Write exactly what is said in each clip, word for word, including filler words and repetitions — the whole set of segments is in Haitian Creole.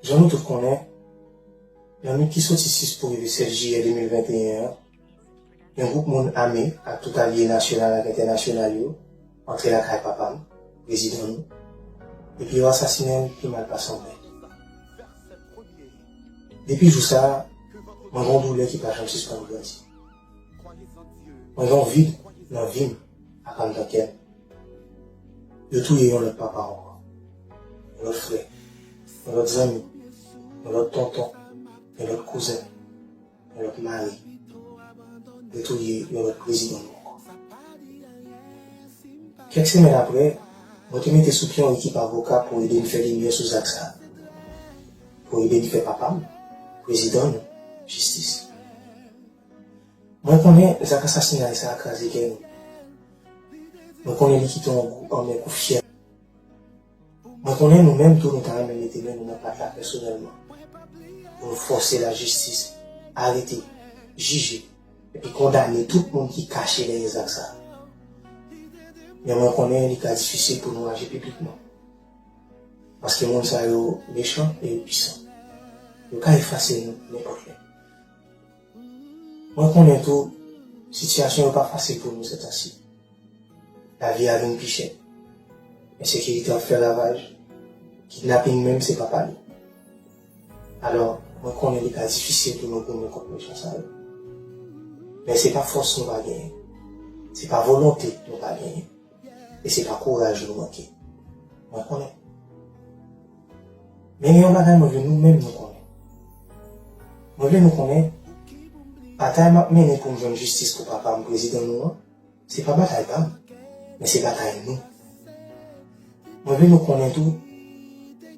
Jan nou tout konnen, nan nwit ki soti sis pou rive sèt jiyè de mil venteyen an, yon gwoup moun ame ak tout alye nasyonal ak entènasyonal yo antre lakay papa m, prezidan nou, epi yo asasinen l pi mal pase yon mèt. Depi jou sa a, mwen gen yon doulè ki pa janm sispann grandi. Mwen gen yon vid nan vi m ak anndan kè m. Yo touye yon lòt papa ankò, yon lòt frè, yon lòt zanmi, yon lòt tonton, yon lòt kouzen, yon lòt mari. Yo touye yon lòt prezidan nou ankò. Kèk semèn apre, mwen te mete sou pye yon ekip avoka pou ede n fè limyè sou zak sa a, pou ede n fè papa m, prezidan nou, jistis. Mwen konnen zak asasinay sa a kraze kè nou. Mwen konnen li kite yon gou anmè kou fyèv. Mwen konnen nou menm tou nou ta renmen mete men nou nan pat la pèsonèlman pou nou fòse lajistis arete, jije, epi kondane tout moun ki kache dèyè zak sa a. Men mwen konnen li ka difisil pou nou aji piblikman. Paske moun sa yo mechan e yo pisan. Yo ka efase nou nenpòt lè. Mwen konnen tou, sitiyasyon yo pa fasil pou nou sètansi. Lavi a vin pi chè. Ensekirite ap fè ravaj. Kidnaping menm se pa pale. Alò, mwen konnen li ka difisil pou nou goumen kont mechan sa yo. Men se pa fòs nou pa genyen. Se pa volonte nou pa genyen. E se pa kouraj nou manke. Mwen konnen. Men gen yon bagay mwen vle nou menm nou konnen. Mwen vle nou konnen, batay m ap mennen pou m jwenn jistis pou papa m, prezidan nou an, se pa batay pa m, men se batay nou. Mwen vle nou konnen tou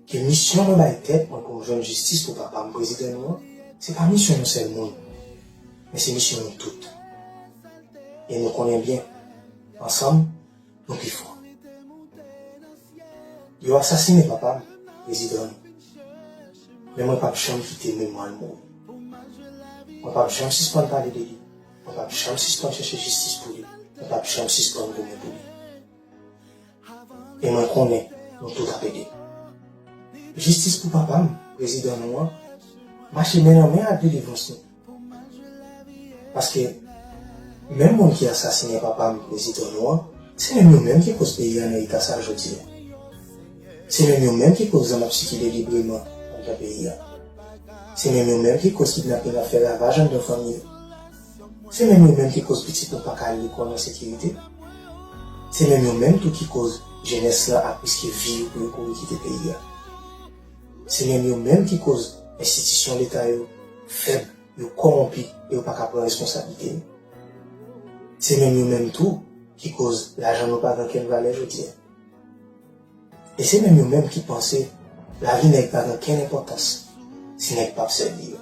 ke misyon mwen bay tèt mwen pou m jwenn jistis pou papa m, prezidan nou an, se pa misyon yon sèl moun, men se misyon nou tout. E nou konnen byen, ansanm, nou pi fò. Yo asasinen papa m, prezidan nou. Men mwen p ap janm kite memwa l mouri. Mwen p ap janm sispann pale de li. Mwen p ap janm sispann chèche jistis pou li. Mwen p ap janm sispann goumen pou li. E mwen konnen nou tout ap ede m. Jistis pou papa m, prezidan nou an, mache men nan men ak delivrans nou. Paske menm moun ki asasinen papa m, prezidan nou an, se menm yo menm ki koz peyi a nan eta sa l jodi a. Se menm yo menm ki koz zam ap sikile libreman anndan peyi a. Se menm yo menm ki koz kidnaping ap fè ravaj anndan fanmi yo. Se menm yo menm ki koz pitit nou pa ka al lekòl an sekirite. Se menm yo menm tou ki koz jenès lan ap riske vi yo pou yo kouri kite peyi a. Se menm yo menm ki koz enstitisyon leta yo fèb, yo kòwonpi e yo pa ka pran responsablite yo. Se menm yo menm tou ki koz lajan nou pa gen okenn valè jodi a. E se menm yo menm ki panse lavi nèg pa gen okenn enpòtans si nèg p ap sèvi yo.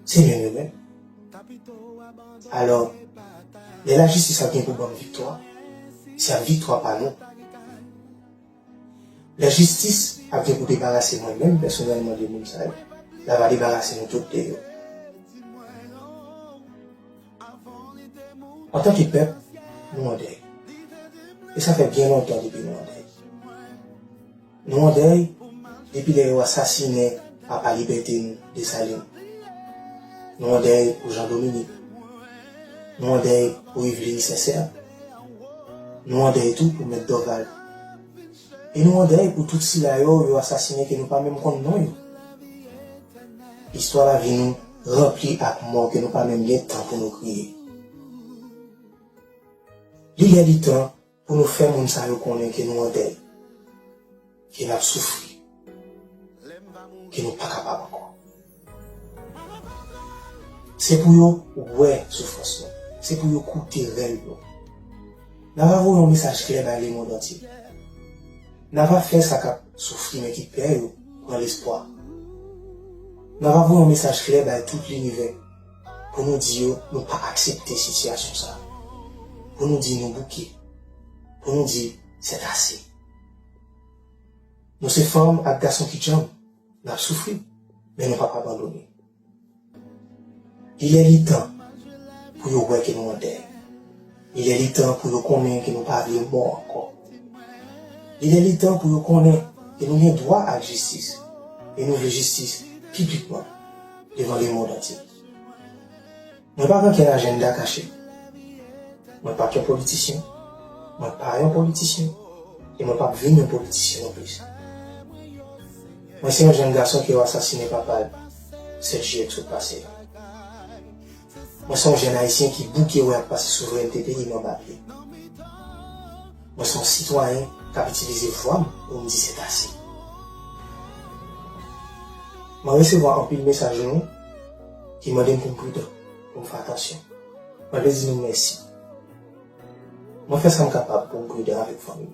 Se menm yo menm. Alò, lè lajistis ap gen pou ban m viktwa, se ap viktwa pa nou. Lè jistis ap gen pou debarase mwen menm pèsonèlman de moun sa yo, l ava debarase nou tout de yo. Antanke pèp, nou an dèy. E sa fè byen lontan depi nou an dèy. Nou an dèy depi lè yo asasinen papa libète nou, Desalin. Nou an dèy pou Jan Dominik. Nou an dèy pou Yveline Sensè. Nou an dèy tou pou Mèt Dòval. E nou an dèy pou tout sila yo yo asasinen ke nou pa menm konn non yo. Istwa lavi nou ranpli ak mò ke nou pa menm gen tan pou nou kriye. Li lè li tan pou nou fè moun sa yo konnen ke nou an dèy, ke n ap soufri, ke nou pa kapab ankò. Se pou yo wè soufrans nou. Se pou yo koute rèl nou. N ava voye yon mesaj klè bay lemonn antye. N ava fè sa k ap soufri men ki pè yo pran lespwa. N ava voye yon mesaj klè bay tout linivè pou nou di yo nou pa aksepte sitiyasyon sa a. Pou nou di nou bouke. Pou nou di sètase. Nou se fanm ak gason ki djanm. N ap soufri, men nou p ap abandone. Li lè li tan pou yo wè ke nou an dèy. Li lè li tan pou yo konnen ke nou pa vle mò ankò. Li lè li tan pou yo konnen ke nou gen dwa ak jistis. e nou vle jistis piblikman devan lemonn antye. Mwen pa gen okenn ajanda kache. Mwen pa t yon politisyen. Mwen pa yon politisyen. E mwen p ap vin yon politisyen non plis. Mwen se yon jèn gason ki yo asasinen papa l sèt jiyè k sot pase a. Mwen se yon jèn ayisyen ki bouke wè y ap pase souvrènte peyi m anba pye. Mwen se yon sitwayen k ap itilize vwa m pou m di sètase. Mwen resevwa anpil mesaj nou ki mande m pou m pridan, pou m fè atansyon. Mwen vle di nou mèsi. Mwen fè sa m kapab pou m pridan avèk fanmi m.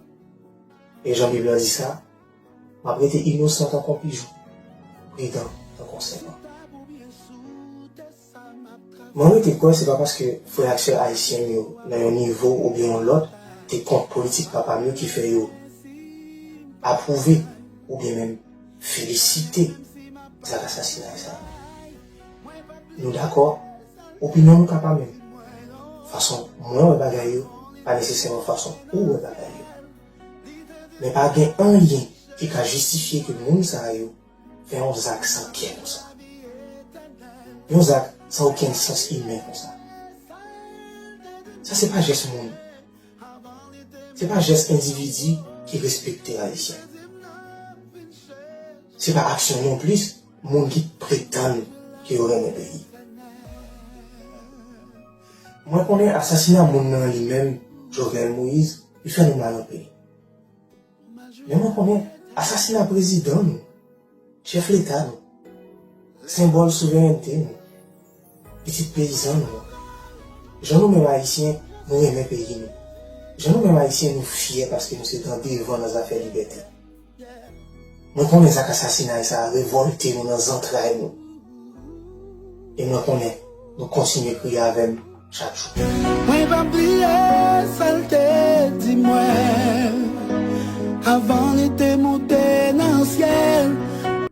E jan Bib lan di sa, m ap rete inosan tankou yon pijon, pridan tankou yon sèpan. Mwen rete kwè se pa paske frè ak sè ayisyen m yo nan yon nivo oubyen yon lòt te kont politik papa m yo ki fè yo apwouve oubyen menm felisite zak asasinay sa a. Nou dakò, opinyon nou ka pa menm. Fason mwen wè bagay yo pa nesesèman fason ou wè bagay yo. Men pa gen anyen ki ka jistifye ke moun sa yo fè yon zak san kè konsa. Yon zak san okenn sans imen konsa. Sa se pa jès moun. Se pa jès endividi ki respekte Ayisyen. Se pa aksyon non plis moun ki pretann ke yo renmen peyi. Mwen konnen asasina moun nan li menm, Jovenel Moïse, li fè nou mal anpil. Men mwen konnen asasina prezidan nou, chèf leta nou, senbòl souverènte nou, pitit peyizan nou, jan nou menm Ayisyen, nou renmen peyi nou. Jan nou menm Ayisyen, nou fyè paske nou se gran devan nan zafè libète. Mwen konnen zak asasinay sa a revòlte nou nan zantray nou. E mwen konnen nou kontinye kriye avè m chak jou. Mwen pa bliye sa l te di mwen.